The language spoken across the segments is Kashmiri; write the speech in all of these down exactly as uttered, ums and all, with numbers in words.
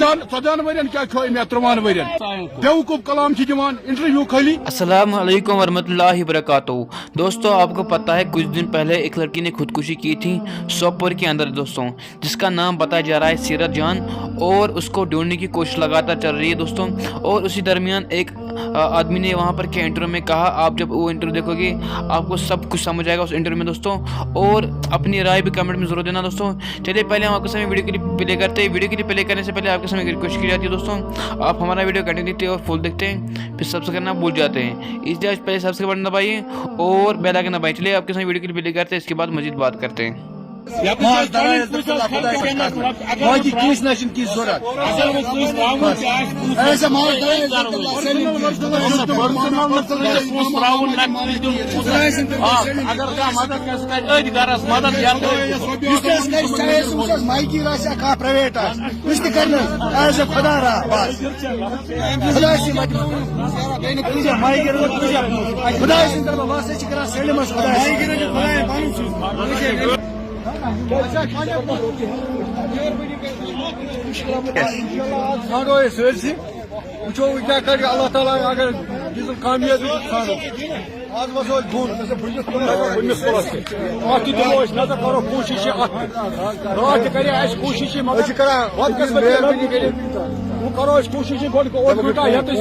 ژۄدہَن ؤرین کیٛاہ کھیوٚو مےٚ، ترٛوہَن ؤرین؟ بیوقوٗف کلام چھِ دِوان، انٹرویو خٲلی۔ السلام علیکم ورحمۃ اللہ وبرکاتہ۔ دوستو، آپ کو پتہ ہے، کچھ دن پہلے ایک لڑکی نے خودکشی کی تھی سوپور کے اندر دوستوں، جس کا نام بتایا جا رہا ہے سیرت جان، اور اس کو ڈھونڈنے کی کوشش لگاتار چل رہی ہے دوستوں۔ اور اسی درمیان ایک، آ، آدمی نے وہاں پر کیا انٹرویو میں کہا، آپ جب وہ انٹرویو دیکھو گے، آپ کو سب کچھ سمجھ آئے گا اس انٹرویو میں دوستوں۔ اور اپنی رائے بھی کمنٹ میں ضرور دینا دوستوں۔ چلیے، پہلے ہم آپ کے سامنے ویڈیو کلپ پلے کرتے ہیں۔ ویڈیو کلپ پلے کرنے سے پہلے آپ کے سامنے ریکویسٹ کی جاتی ہے دوستوں، آپ ہمارا ویڈیو کنٹینیو دیکھتے ہیں اور فل دیکھتے ہیں، پھر سبسکرائب کرنا بھول جاتے ہیں، اس لیے پہلے سبسکرائب بٹن دبائیے اور بیل آئکن دبائیں۔ چلیے، آپ کے سامنے ویڈیو کلپ پلے کرتے ہیں، اس کے بعد مزید بات کرتے ہیں۔ ماز دراے عزت اللہ خدایس پٮ۪ٹھ کرنہٕ۔ باقٕے کٲنٛسہِ نہ چھُنہٕ کینٛہہ ضوٚرَتھ۔ اگر وۄنۍ کٲنٛسہِ ترٛاوُن تہِ آسہِ، کٲنٛسہِ بس۔ ایسا ماز دراے عزت اللہ سٲلِم چیٖز۔ پونٛسہٕ ترٛاوُن نہ کٲنٛسہِ دیُن۔ خدایہِ سٕنٛدِ آ، سٲلِم۔ اگر کانٛہہ مدد گژھِ، کرِ أتھۍ گرس مدد یا یُس تہِ اَسہِ کرِ، چاہے سُہ وٕچھ حظ مایکی آسہِ یا کانٛہہ پرٛایویٹ آسہِ، یُس تہِ کرِ نہٕ حظ، ایز اے خدا را، بس۔ خدایہِ سٕنٛدِ وَتہِ۔ خدایہِ سٕنٛدِ طرفہٕ بس، أسۍ چھِ کران سٲلِم حظ خدایہِ سٕنٛدِ۔ ژھانڈو أسۍ سٲرسٕے۔ وٕچھو وۄنۍ کیٛاہ کَرِ اللہ تعالیٰ، اگر دِژٕن کامیٲبی تہٕ ژھانڈو۔ آز وَسو أسۍ بۄن۔ بۄنمِس پُلَس پٮ۪ٹھ۔ اَتھ تہِ دِمو أسۍ نظر، کَرو کوٗشِش یہِ اَتھ پٮ۪ٹھ۔ راتھ تہِ کَرے اَسہِ کوٗشِش یہِ، مگر أسۍ چھِ کَران وَتہٕ قٕسمت مہربٲنی کٔرِتھ۔ وۄنۍ کَرو أسۍ کوٗشِش یہِ گۄڈٕ اوٚڑ گھنٹہٕ یَتھ أسۍ،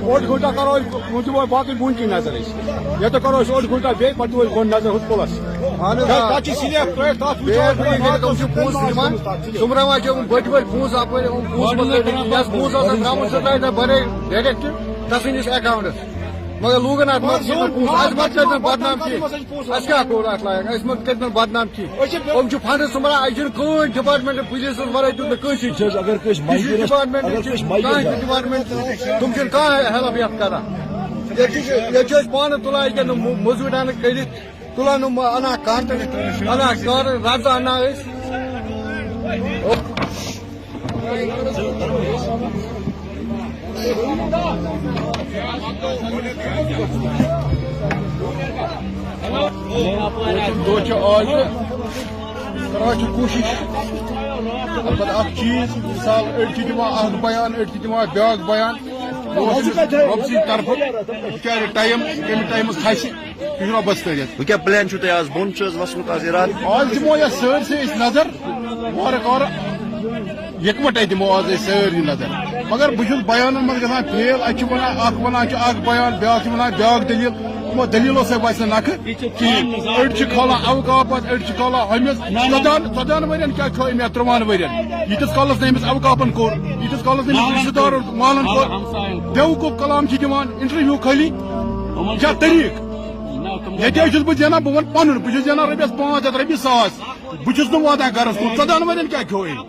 اوٚڑ گھنٹہٕ کَرو أسۍ، وۄنۍ دِمو أسۍ باقٕے بۄن کِنۍ نظر أسۍ۔ یَتھ کَرو أسۍ اوٚڑ گھنٹہٕ بیٚیہِ، پَتہٕ دِمو أسۍ بۄن نظر ہُتھ پُلَس۔ اہن حظ، آ۔ تَتھ چھِ سِلیپ ترٛٲیِتھ، تَتھ وٕچھو مہربٲنی کٔرِتھ، یِم چھِ پونٛسہٕ نِوان۔ سُمراوان چھِ یِم بٔڑۍ بٔڑۍ پونٛسہٕ اَپٲرۍ، یِم پونٛسہٕ مطلب یَس پونٛسہٕ آسان درٛامُت، سُہ ترٛایہِ تَتھ بَرٲے ڈایریکٹ تَسٕنٛدِس اٮ۪کاوُنٛٹَس۔ مگر لوٗکَن اَتھ منٛز چھِ پونٛسہٕ، اَسہِ مہ کٔرۍزیو بدنام کینٛہہ۔ اَسہِ کیٛاہ کوٚر اَتھ لایق؟ اَسہِ مہ کٔرۍزیو بدنام کینٛہہ۔ یِم چھِ فنڈس سُمبران، اَسہِ چھُنہٕ کٕہٕنۍ ڈپارٹمنٹ پُلیٖسَس وَرٲے دیُت نہٕ کٲنٛسی۔ چھِ حظ، اگر کٲنٛسہِ یہِ چھُ مایگرس، ڈپارٹمنٹ، اگر یہِ چھُ کٲنٛسہِ کانٛہہ مایگرس ڈپارٹمنٹ، تِم چھِنہٕ کانٛہہ ہیلپ یَتھ کران۔ ییٚتہِ چھِ، ییٚتہِ چھِ أسۍ پانہٕ تُلان ییٚکیٛاہ نہٕ مُ-، مٔزوٗرۍ اَنان کٔرِتھ، تُلان نہٕ مہ-، اَنان کانٛہہ تہٕ اَنان کانٛہہ رَزٕ اَنان أسۍ۔ دۄہ چھُ آز تہٕ کران چھِ کوٗشِش۔ البتہ اکھ چیٖز، مثال، أڑۍ چھِ دِوان اکھ بیان، أڑۍ چھِ دِوان بیٛاکھ بیان۔ رۄب سٕنٛدِ طرفہٕ بِچارِ ٹایم، کَمہِ ٹایمہٕ کھسہِ، یہِ چھُ رۄبَس تٲجَتھ۔ وۄنۍ کیٛاہ پلان چھُو تۄہہِ آز؟ بۄن چھُ حظ وَسنُک آز اِرادٕ؟ آز دِمو یَتھ سٲرسٕے أسۍ نظر، وارٕ کارٕ یِکوَٹَے دِمو آز أسۍ سٲری نظر۔ مگر بہٕ چھُس بیانَن منٛز گژھان فیل، اَتہِ چھِ وَنان اَکھ، وَنان چھِ اَکھ بیان، بیٛاکھ چھِ وَنان بیٛاکھ دٔلیٖل۔ یِمو دٔلیٖلو سۭتۍ وَسہِ نہٕ نَکھٕ کِہیٖنۍ۔ أڑۍ چھِ کھالان اوقاف پَتہٕ، أڑۍ چھِ کھالان ہُمِس۔ ژۄدہَن، ژۄدہَن ؤرِین کیٛاہ کھیوٚو أمۍ یَتھ ترٛوہَن ؤرِین؟ ییٖتِس کالَس نہٕ أمِس اوقافَن کوٚر، ییٖتِس کالَس نہٕ أمِس رِشتہٕ دارَن، مالَن کوٚر۔ بیوقوٗف کلام چھِ دِوان، انٹرویو خٲلی۔ کیٛاہ طریٖقہٕ؟ ییٚتہِ حظ چھُس بہٕ زینان، بہٕ وَنہٕ پَنُن، بہٕ چھُس زینان رۄپیَس پانٛژھ ہَتھ، رۄپیہِ ساس۔ بہٕ چھُس نہٕ واتان گَرَس کُن، ژۄدہَن ؤرِین کیٛاہ کھیوٚو أمۍ؟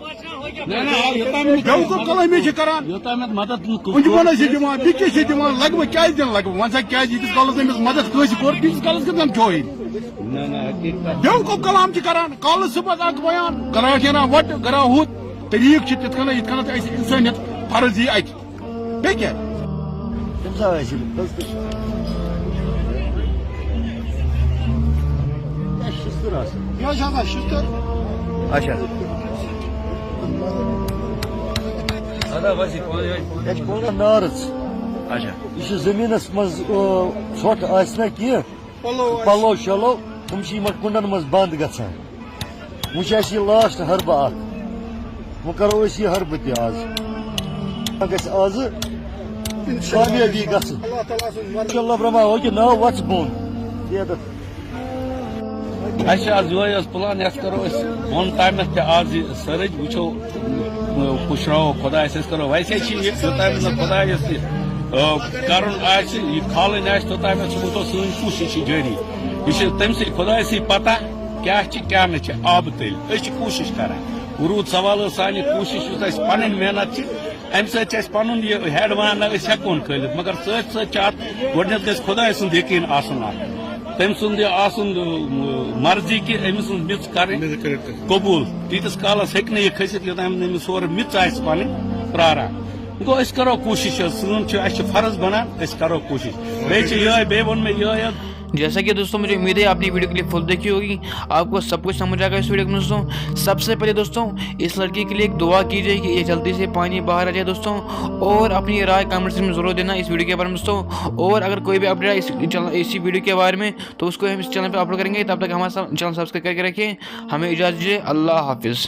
نہ، نہ، یوٚتام نہٕ بیوقوٗف کلٲمی چھِ کران۔ یوٚتام نہٕ مدد نہٕ کُنہِ بَنٲے چھِ دِوان، بیٚیہِ کیٛاہ چھِ دِوان، لَگہٕ بہٕ کیٛازِ دِنہٕ لَگہٕ بہٕ؟ وَن سا، کیٛازِ ییٖتِس کالَس أمِس مدد کٲنٛسہِ کوٚر، تیٖتِس کالَس کِتھ کٔنۍ کھیوٚو أمۍ؟ نہ، نہ، حقیٖقت۔ بیوقوٗف کلام چھِ کران، کالہٕ صُبحَس اَکھ بیان، گرٛاہ چھِ اَنان وَٹہٕ، گرٛاہ ہُتھ، طریٖقہٕ چھِ تِتھ کٔنۍ، یِتھ کٔنۍ اَسہِ اِنسٲنیت فرض یی اَتہِ۔ بیٚیہِ کیٛاہ؟ تٔمۍ سا ٲسۍ یِم، کٔژ تہٕ؟ یہِ چھِ شِستٕر آسان۔ یہِ حظ چھِ آسان شِستٕر۔ اچھا۔ ادا بس یہِ پانہٕ یہِ چھِ پانہٕ نارٕژ۔ اچھا۔ یہِ چھِ زٔمیٖنَس منٛز، آ، ژھۄٹھ آسہِ نہ کینٛہہ، پَلو آسہِ۔ پَلو شَلو، تِم چھِ یِمَن کُنڈَن منٛز بنٛد گژھان۔ وۄنۍ چھِ اَسہِ یہِ لاسٹ حربہٕ اَکھ۔ وۄنۍ کَرو أسۍ یہِ حربہٕ تہِ آز۔ وۄنۍ گژھِ آزٕ کامیٲبی گژھٕنۍ۔ اِنشاء اللہ برٛونٛہہ ما وۄنۍ کہِ ناو وَژھ بۄن۔ یہِ اَتٮ۪تھ۔ اَسہِ چھِ آز یِہوٚے حظ پٕلان، یَتھ کَرو أسۍ بۄن تامَتھ تہِ آز یہِ سٔرٕچ، وٕچھو، پُشراوو خۄدایَس، أسۍ کَرو ویسے چھِ یہِ، یوٚتام نہٕ خۄدایَس یہِ، آ، کَرُن آسہِ، یہِ کھالٕنۍ آسہِ، توٚتامَتھ چھِ وٕچھو سٲنۍ کوٗشِش چھِ جٲری۔ یہِ چھِ تٔمۍ سٕے خۄدایَسٕے پَتہ۔ کیٛاہ چھِ، کیٛاہ نہٕ چھِ، آبہٕ تٔلۍ۔ أسۍ چھِ کوٗشِش کران۔ روٗد سوال ٲس سانہِ کوٗشِش، یُس اَسہِ پَنٕنۍ محنت چھِ، اَمہِ سۭتۍ چھِ اَسہِ پَنُن یہِ ہٮ۪ڈ وان نہ أسۍ ہٮ۪کون کھٲلِتھ، مگر سۭتۍ سۭتۍ چھِ اَتھ گۄڈٕنٮ۪تھ گژھِ خۄداے سُنٛد یقیٖن آسُن اَتھ۔ تٔمۍ سُنٛد یہِ آسُن، اۭں، مرضی کہِ أمۍ سٕنٛز میٚژ کَرٕنۍ قبوٗل۔ تیٖتِس کالَس ہیٚکہِ نہٕ یہِ کھٔسِتھ، یوٚتام نہٕ أمِس ہورٕ میٚژ آسہِ پَنٕنۍ پرٛاران۔ گوٚو، أسۍ کَرو کوٗشِش حظ، سٲنۍ چھِ، اَسہِ چھِ فرض بَنان، أسۍ کَرو کوٗشِش۔ بیٚیہِ چھِ یِہوٚے، بیٚیہِ ووٚن مےٚ یِہوٚے حظ، जैसा कि दोस्तों, मुझे उम्मीद है आपने वीडियो के लिए फुल देखी होगी, आपको सब कुछ समझ आएगा इस वीडियो में। दोस्तों, सबसे पहले दोस्तों, इस लड़की के लिए एक दुआ कीजिए कि ये जल्दी से पानी बाहर आ जाए दोस्तों। और अपनी राय कमेंट्स में ज़रूर देना इस वीडियो के बारे में दोस्तों। और अगर कोई भी अपडेट इस चैनल, इसी वीडियो के बारे में, तो उसको हम इस चैनल पर अपलोड करेंगे। तब तक हमारा चैनल सब्सक्राइब करके रखिए। हमें इजाज़त दीजिए, अल्लाह हाफिज़।